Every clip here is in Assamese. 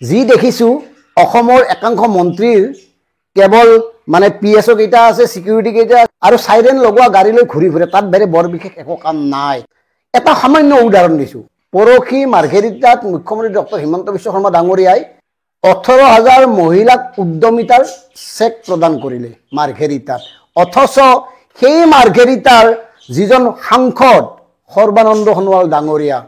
যি দেখিছোঁ অসমৰ একাংশ মন্ত্ৰীৰ কেৱল মানে পি এছ অ' কেইটা আছে, চিকিউৰিটি কেইটা আৰু চাইৰেন লগোৱা গাড়ী লৈ ঘূৰি ফুৰে, তাত বেৰে বৰ বিশেষ একো কাম নাই। এটা সামান্য উদাহৰণ দিছোঁ, পৰহি মাৰ্ঘেৰিটাত মুখ্যমন্ত্ৰী ডক্টৰ হিমন্ত বিশ্ব শৰ্মা ডাঙৰীয়াই 18,000 মহিলাক উদ্যমিতাৰ চেক প্ৰদান কৰিলে মাৰ্ঘেৰিটাত। অথচ সেই মাৰ্ঘেৰিটাৰ যিজন সাংসদ সৰ্বানন্দ সোণোৱাল ডাঙৰীয়া,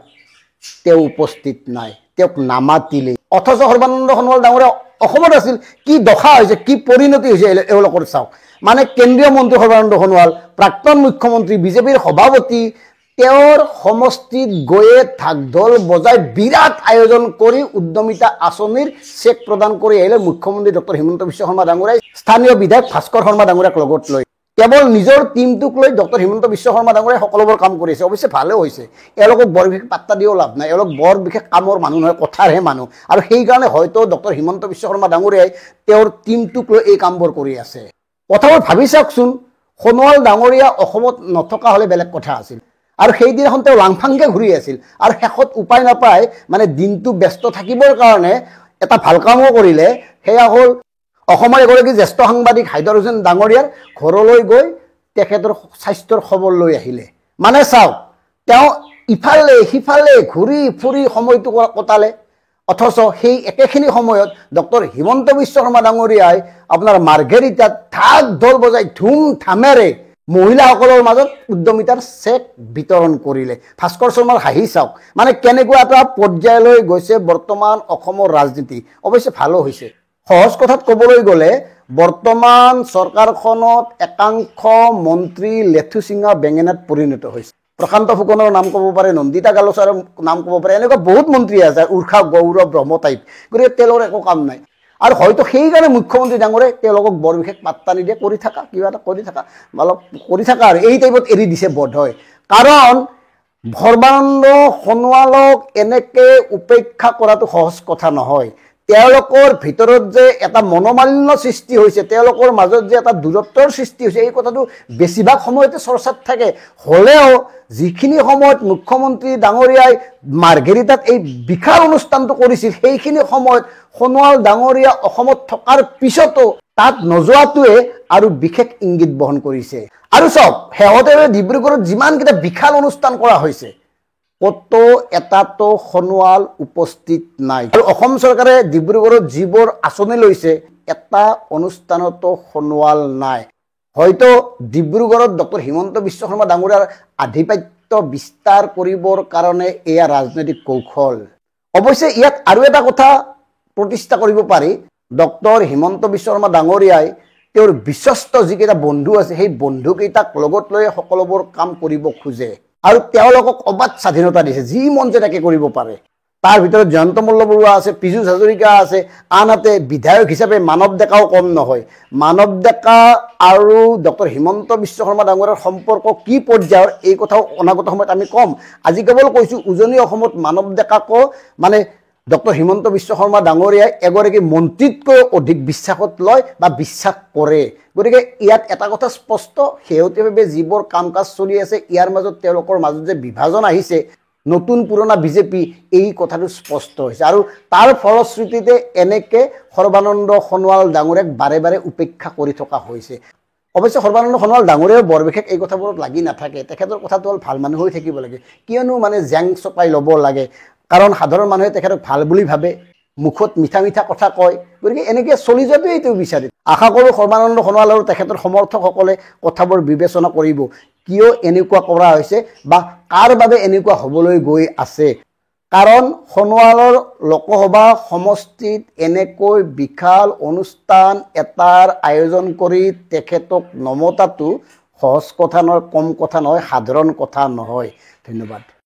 তেওঁ উপস্থিত নাই, তেওঁক নামাতিলে। অথচ সৰ্বানন্দ সোণোৱাল ডাঙৰীয়া অসমত আছিল। কি দশা হৈছে, কি পৰিণতি হৈছে এওঁলোকৰ চাওক। মানে কেন্দ্ৰীয় মন্ত্ৰী সৰ্বানন্দ সোণোৱাল, প্ৰাক্তন মুখ্যমন্ত্ৰী, বিজেপিৰ সভাপতি, তেওঁৰ সমষ্টিত গৈয়ে ঢাক ঢোল বজাই বিৰাট আয়োজন কৰি উদ্যমিতা আঁচনিৰ চেক প্ৰদান কৰি আহিলে মুখ্যমন্ত্ৰী ডক্টৰ হিমন্ত বিশ্ব শৰ্মা ডাঙৰীয়াই স্থানীয় বিধায়ক ভাস্কৰ শৰ্মা ডাঙৰীয়াক লগত লৈ। কেৱল নিজৰ টীমটোক লৈ ডক্টৰ হিমন্ত বিশ্ব শৰ্মা ডাঙৰীয়াই সকলোবোৰ কাম কৰিছে। অৱশ্যে ভালেও হৈছে, এওঁলোকক বৰ বিশেষ পাত্তা দিও লাভ নাই, এওঁলোক বৰ বিশেষ কামৰ মানুহ নহয়, কথাৰহে মানুহ। আৰু সেইকাৰণে হয়তো ডক্টৰ হিমন্ত বিশ্ব শৰ্মা ডাঙৰীয়াই তেওঁৰ টীমটোক লৈ এই কামবোৰ কৰি আছে। কথাবোৰ ভাবি চাওকচোন, সোণোৱাল ডাঙৰীয়া অসমত নথকা হ'লে বেলেগ কথা আছিল। আৰু সেইদিনাখন তেওঁ লাংফাংকে ঘূৰি আছিল আৰু শেষত উপায় নাপাই মানে দিনটো ব্যস্ত থাকিবৰ কাৰণে এটা ভাল কামো কৰিলে। সেয়া হ'ল অসমৰ এগৰাকী জ্যেষ্ঠ সাংবাদিক হাইদৰ হুছেইন ডাঙৰীয়াৰ ঘৰলৈ গৈ তেখেতৰ স্বাস্থ্যৰ খবৰ লৈ আহিলে। মানে চাওক, তেওঁ ইফালে সিফালে ঘূৰি ফুৰি সময়টো কটালে, অথচ সেই একেখিনি সময়ত ডক্টৰ হিমন্ত বিশ্ব শৰ্মা ডাঙৰীয়াই আপোনাৰ মাৰ্ঘেৰিটাত ঢাক ঢোল বজাই ধুম ধামেৰে মহিলাসকলৰ মাজত উদ্যমিতাৰ চেক বিতৰণ কৰিলে। ভাস্কৰ শৰ্মাৰ হাঁহি চাওক, মানে কেনেকুৱা এটা পৰ্যায়লৈ গৈছে বৰ্তমান অসমৰ ৰাজনীতি। অৱশ্যে ভালো হৈছে। সহজ কথাত ক'বলৈ গ'লে বৰ্তমান চৰকাৰখনত একাংশ মন্ত্ৰী লেঠুচিঙা বেঙেনাত পৰিণত হৈছে। প্ৰশান্ত ফুকনৰ নাম ক'ব পাৰে, নন্দিতা গালোচাৰ নাম ক'ব পাৰে, এনেকুৱা বহুত মন্ত্ৰী আছে, উৰ্ষা গৌৰৱ ব্ৰহ্ম টাইপ। গতিকে তেওঁলোকৰ একো কাম নাই। আৰু হয়তো সেইকাৰণে মুখ্যমন্ত্ৰী ডাঙৰীয়াই তেওঁলোকক বৰ বিশেষ পাত্তা নিদিয়ে, কৰি থাকা, কিবা এটা কৰি থাকা, অলপ কৰি থাকা আৰু এই টাইপত এৰি দিছে বোধহয়। কাৰণ সৰ্বানন্দ সোণোৱালক এনেকে উপেক্ষা কৰাটো সহজ কথা নহয়। তেওঁলোকৰ ভিতৰত যে এটা মনোমালিন্য সৃষ্টি হৈছে, তেওঁলোকৰ মাজত যে এটা দূৰত্বৰ সৃষ্টি হৈছে, এই কথাটো বেছিভাগ সময়তে চৰ্চাত থাকে। হ'লেও যিখিনি সময়ত মুখ্যমন্ত্ৰী ডাঙৰীয়াই মাৰ্ঘেৰিটাত এই বিশাল অনুষ্ঠানটো কৰিছিল, সেইখিনি সময়ত সোণোৱাল ডাঙৰীয়া অসমত থকাৰ পিছতো তাত নোযোৱাটোৱে আৰু বিশেষ ইংগিত বহন কৰিছে। আৰু চাওক, শেহতীয়াভাৱে ডিব্ৰুগড়ত যিমানকেইটা বিশাল অনুষ্ঠান কৰা হৈছে, ক'তো এটাতো সোণোৱাল উপস্থিত নাই। আৰু অসম চৰকাৰে ডিব্ৰুগড়ত যিবোৰ আঁচনি লৈছে, এটা অনুষ্ঠানতো সোণোৱাল নাই। হয়তো ডিব্ৰুগড়ত ডক্টৰ হিমন্ত বিশ্ব শৰ্মা ডাঙৰীয়াৰ আধিপত্য বিস্তাৰ কৰিবৰ কাৰণে এয়া ৰাজনৈতিক কৌশল। অৱশ্যে ইয়াত আৰু এটা কথা প্ৰতিষ্ঠা কৰিব পাৰি, ডক্টৰ হিমন্ত বিশ্ব শৰ্মা ডাঙৰীয়াই তেওঁৰ বিশ্বস্ত যিকেইটা বন্ধু আছে, সেই বন্ধুকেইটাক লগত লৈ সকলোবোৰ কাম কৰিব খোজে আৰু তেওঁলোকক অবাধ স্বাধীনতা দিছে, যি মন যায় তাকে কৰিব পাৰে। তাৰ ভিতৰত জয়ন্ত মল্ল বৰুৱা আছে, পীযুষ হাজৰিকা আছে, আনহাতে বিধায়ক হিচাপে মানৱ ডেকাও কম নহয়। মানৱ ডেকা আৰু ডক্টৰ হিমন্ত বিশ্ব শৰ্মা ডাঙৰীয়াৰ সম্পৰ্ক কি পৰ্যায়ৰ, এই কথাও অনাগত সময়ত আমি ক'ম। আজি কেৱল কৈছোঁ, উজনি অসমত মানৱ ডেকাকো মানে ডক্টৰ হিমন্ত বিশ্ব শৰ্মা ডাঙৰীয়াই এগৰাকী মন্ত্ৰীতকৈ অধিক বিশ্বাসত লয় বা বিশ্বাস কৰে। গতিকে ইয়াত এটা কথা স্পষ্ট, শেহতীয়াভাৱে যিবোৰ কাম কাজ চলি আছে, ইয়াৰ মাজত তেওঁলোকৰ মাজত যে বিভাজন আহিছে, নতুন পুৰণা বিজেপি, এই কথাটো স্পষ্ট হৈছে। আৰু তাৰ ফলশ্ৰুতিতে এনেকে সৰ্বানন্দ সোণোৱাল ডাঙৰীয়াক বাৰে বাৰে উপেক্ষা কৰি থকা হৈছে। অৱশ্যে সৰ্বানন্দ সোণোৱাল ডাঙৰীয়াও বৰ বিশেষ এই কথাবোৰত লাগি নাথাকে। তেখেতৰ কথাটো হ'ল ভাল মানুহ হৈ থাকিব লাগে, কিয়নো মানে জেং চপাই ল'ব লাগে, কাৰণ সাধাৰণ মানুহে তেখেতক ভাল বুলি ভাবে, মুখত মিঠা মিঠা কথা কয়, গতিকে এনেকৈ চলি যোৱাটোৱেই তেওঁ বিচাৰে। আশা কৰোঁ সৰ্বানন্দ সোণোৱাল আৰু তেখেতৰ সমৰ্থকসকলে কথাবোৰ বিবেচনা কৰিব, কিয় এনেকুৱা কৰা হৈছে বা কাৰ বাবে এনেকুৱা হ'বলৈ গৈ আছে। কাৰণ সোণোৱালৰ লোকসভা সমষ্টিত এনেকৈ বিশাল অনুষ্ঠান এটাৰ আয়োজন কৰি তেখেতক নমতাটো সহজ কথা নহয়, কম কথা নহয়, সাধাৰণ কথা নহয়। ধন্যবাদ।